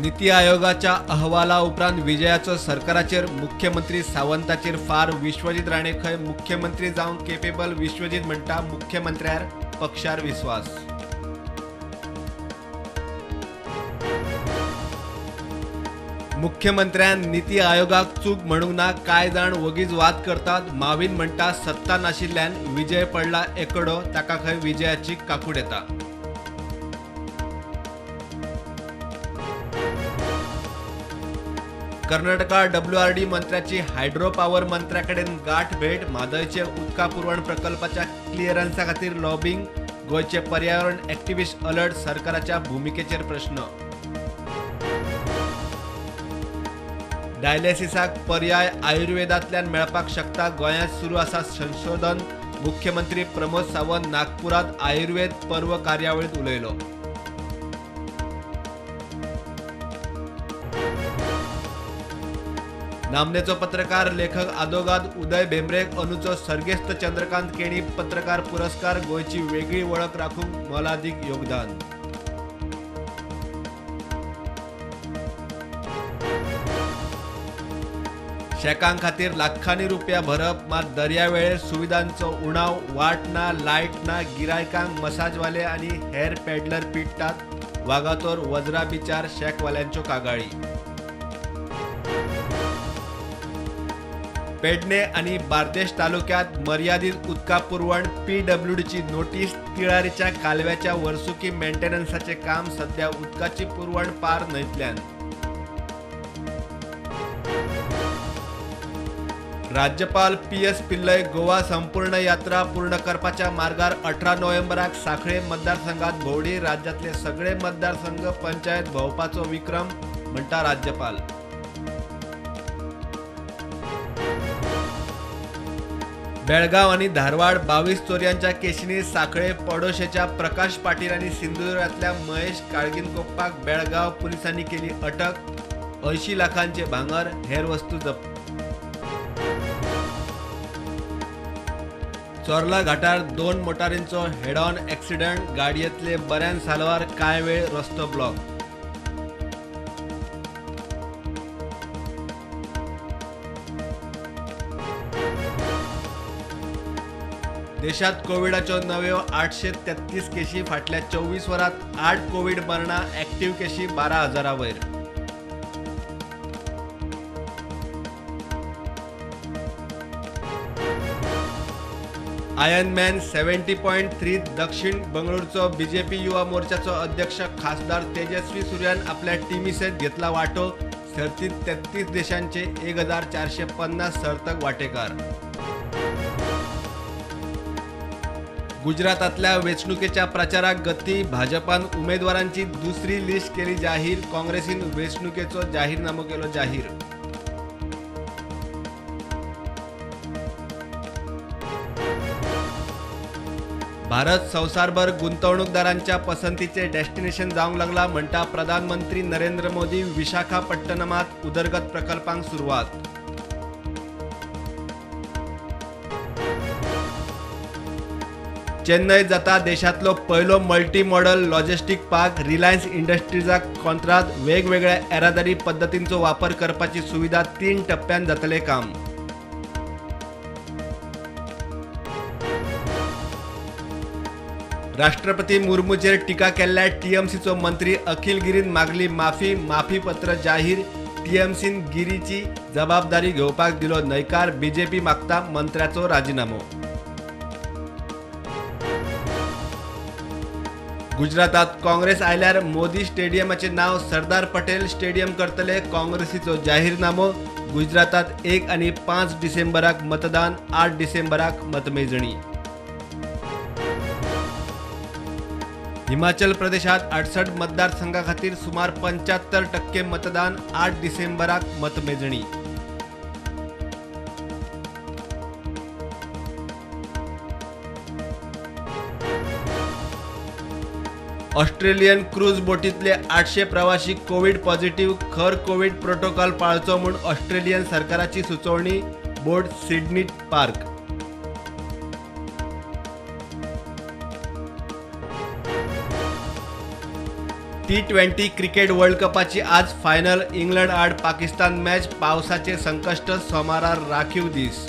नीती आयोगाच्या अहवाला उपरांत विजयाचो सरकाराचेर मुख्यमंत्री सावंताचेर फार. विश्वजीत राणे खंय मुख्यमंत्री जावंक केपेबल. विश्वजीत म्हणटा मुख्यमंत्र्यार पक्षार विस्वास. मुख्यमंत्र्यान नीती आयोगाक चूक म्हणूंक ना, कांय जाण वगीच वाद करतात. माविन म्हणटा सत्ता नाशिल्ल्यान विजय पडला एकडो, ताका खंय विजयाची काकूट येता. कर्नाटका WRD मंत्र्याची हायड्रो पावर मंत्र्याकडेन गाठ भेट. म्हादयचे उदका पुरवण प्रकल्पाच्या क्लियरन्सा खातीर लॉबिंग. गोंयचे पर्यावरण एक्टिविस्ट अलर्ट, सरकाराच्या भुमिकेचेर प्रश्न. डायलिसिसाक पर्याय आयुर्वेदांतल्यान मेळपाक शकता. गोंयांत सुरू आसा संशोधन. मुख्यमंत्री प्रमोद सावंत नागपुरात आयुर्वेद पर्व कार्यावळीत उलयलो. नामनेचो पत्रकार लेखक आदोगाद उदय भेंब्रेक अनुचो सर्गेस्त चंद्रकांत केणी पत्रकार पुरस्कार. गोंयची वेगळी वळख राखूंक मोलादीक योगदान. शेकां खातीर लाखांनी रुपया भरप, मात दर्यावेळेर सुविधांचो उणाव. वाट ना, लायट ना, गिरायकांक मसाजवाले आनी हेर पेडलर पिडटात. वागातोर वज्रा बिचार शेकवाल्यांच्यो कागाळी. पेडणे आनी बार्देश तालुक्यात मर्यादीत उदका पुरवण. PWDची नोटीस. तिळारीच्या कालव्याच्या वर्सुकी मेंटेनन्साचे काम सध्या उदकाची पुरवण पार न्हंयतल्यान. राज्यपाल PS Pillai Goa संपूर्ण यात्रा पूर्ण करपाच्या मार्गार 18 नोव्हेंबराक सांखळे मतदारसंघात भोंवडी. राज्यांतले सगळे मतदारसंघ पंचायत भोंवपाचो विक्रम म्हणटा राज्यपाल. बेळगांव आनी धारवाड 22 चोरयांच्या केशींनी सांखळे पडोशेच्या प्रकाश पाटील आनी सिंधुदुर्गांतल्या महेश काळगिनकोप्पाक बेळगांव पुलिसांनी केली अटक. 80 लाखांचे भांगर, हेर वस्तू जप्त. चोर्ला घाटार 2 मोटारींचो हेड ऑन एक्सिडंट. गाडयेंतले बऱ्यान साल्वार, कांय वेळ रस्तो ब्लॉक. देशात कोविडाच्यो नव्यो 833 केशी. फाटल्या 24 वरांत 8 कोविड मरणां. एक्टिव्ह केशी 12,000 वयर. आयर्नमॅन 70.3 दक्षिण बंगळुरूचो बीजेपी युवा मोर्चाचो अध्यक्ष खासदार तेजस्वी सूर्यान आपल्या टिमी सयत घेतला वांटो. सर्तीत 33 देशांचे 1450 सर्तक वांटेकार. गुजरातातल्या वेंचणुकेच्या प्रचाराक गती. भाजपान उमेदवारांची दुसरी लिस्ट केली जाहीर. काँग्रेसीन वेंचणुकेचो जाहीरनामो केलो जाहीर. भारत संवसारभर गुंतवणूकदारांच्या पसंतीचे डेस्टिनेशन जावंक लागला म्हणटा प्रधानमंत्री नरेंद्र मोदी. विशाखापट्टणमात उदरगत प्रकल्पांक सुरवात. चेन्नय जाता देशांतलो पयलो multi modal logistic park. Reliance इंडस्ट्रीजाक कॉन्त्रात. वेगवेगळ्या येरादारी पद्दतींचो वापर करपाची सुविधा. 3 टप्प्यान जातलें काम. राष्ट्रपती मुर्मूचेर टिका केल्ल्या TMCचो मंत्री अखिल गिरीन मागली माफी. माफीपत्र जाहीर. TMCन गिरीची जबाबदारी घेवपाक दिलो न्हयकार. बीजेपी मागता मंत्र्याचो राजिनामो. गुजरातात काँग्रेस आयल्यार मोदी स्टेडियमाचे नाव सरदार पटेल स्टेडियम करतले. काँग्रेसीचो जाहीरनामो. गुजरातात 1 आनी 5 डिसेंबराक मतदान, 8 डिसेंबराक मतमेजणी. हिमाचल प्रदेशात 68 मतदारसंघा खातीर सुमार 75% मतदान, 8 डिसेंबराक मतमेजणी. ऑस्ट्रेलियन क्रूज बोटीतले 800 प्रवासी कोविड पॉझिटिव्ह. खर कोविड प्रोटोकॉल पाळचो म्हूण ऑस्ट्रेलियन सरकाराची सुचोवणी. बोट सिडनीत पार्क. T20 cricket world कपाची आज फायनल. इंग्लंड आड पाकिस्तान मॅच. पावसाचे संकश्ट, सोमारार राखीव दीस.